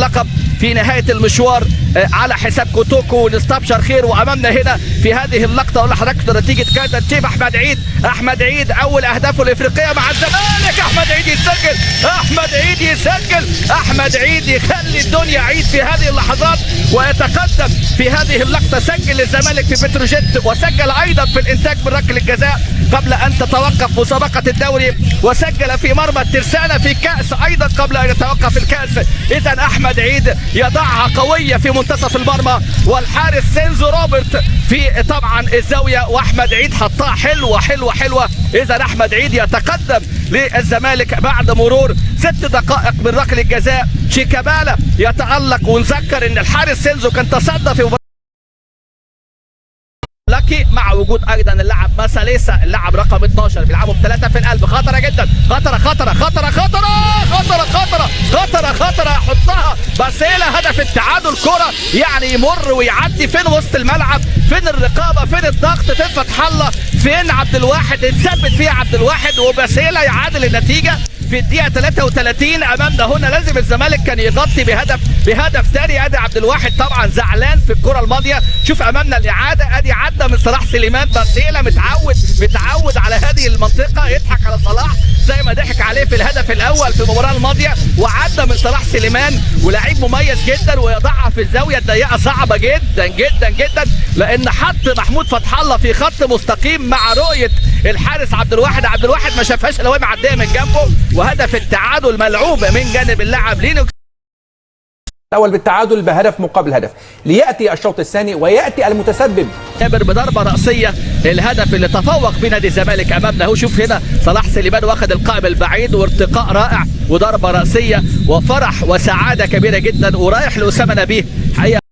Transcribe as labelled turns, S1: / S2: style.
S1: اللقب في نهاية المشوار على حساب كوتوكو. ونستبشر خير. وامامنا هنا في هذه اللقطة اقول لحضراتكم نتيجة كايزر تشيف. احمد عيد، احمد عيد اول اهدافه الافريقية مع الزمالك. احمد عيد يسجل، احمد عيد يسجل، احمد عيد يخلي الدنيا عيد في هذه اللحظات ويتقدم في هذه اللقطة. سجل للزمالك في بتروجيت، وسجل ايضا في الانتاج من ركلة الجزاء قبل ان تتوقف مسابقة الدوري، وسجل في مرمى الترسانه في كاس ايضا قبل ان يتوقف الكاس. اذا احمد عيد يضعها قوية في منتصف المرمى، والحارس سينزو روبرت في طبعا الزاوية، واحمد عيد حطها حلوة حلوة حلوة. اذا احمد عيد يتقدم للزمالك بعد مرور 6 دقائق من ركلة الجزاء. شيكابالا يتالق، ونذكر ان الحارس سينزو كان تصدى في لاكي، مع وجود ايضا اللاعب ماساليسا اللاعب رقم 12. بيلعبوا بثلاثة في القلب، خطره جدا، خطره خطره خطره خطره خطره خطره خطره خطره، يحطها باسيلا، هدف التعادل. كره يعني يمر ويعدي، فين وسط الملعب؟ فين الرقابة؟ فين الضغط؟ فين فتح الله؟ فين عبد الواحد؟ اتثبت فيها عبد الواحد، وباسيلا يعادل النتيجة في الدقيقة 33. امامنا هنا لازم الزمالك كان يغطي بهدف ثاني. ادي عبد الواحد طبعا زعلان في الكره الماضية. شوف امامنا الاعادة، ادي عدى من صلاح سليمان. باسيلا متعود متعود على هذه المنطقة، يضحك على صلاح زي ما ضحك عليه في الهدف الاول في المباراة الماضية، وعدى من صلاح سليمان، ولاعيب مميز جدا، ويضعها في الزاوية الضيقه، صعبة جدا جدا جدا، لان حط محمود فتح الله في خط مستقيم مع رؤية الحارس عبد الواحد. عبد الواحد ما شافهاش الا وهي معدية من جنبه، وهدف التعادل ملعوب من جانب اللاعب لينوكس.
S2: الأول بالتعادل بهدف مقابل هدف، ليأتي الشوط الثاني ويأتي المتسبب
S1: جابر بضربه راسية، الهدف اللي تفوق بنادي الزمالك. امامنا هو شوف هنا صلاح سليمان واخد القائم البعيد، وارتقاء رائع، وضربه راسية، وفرح وسعادة كبيرة جدا، ورايح لاسامة نبيه حقيقة.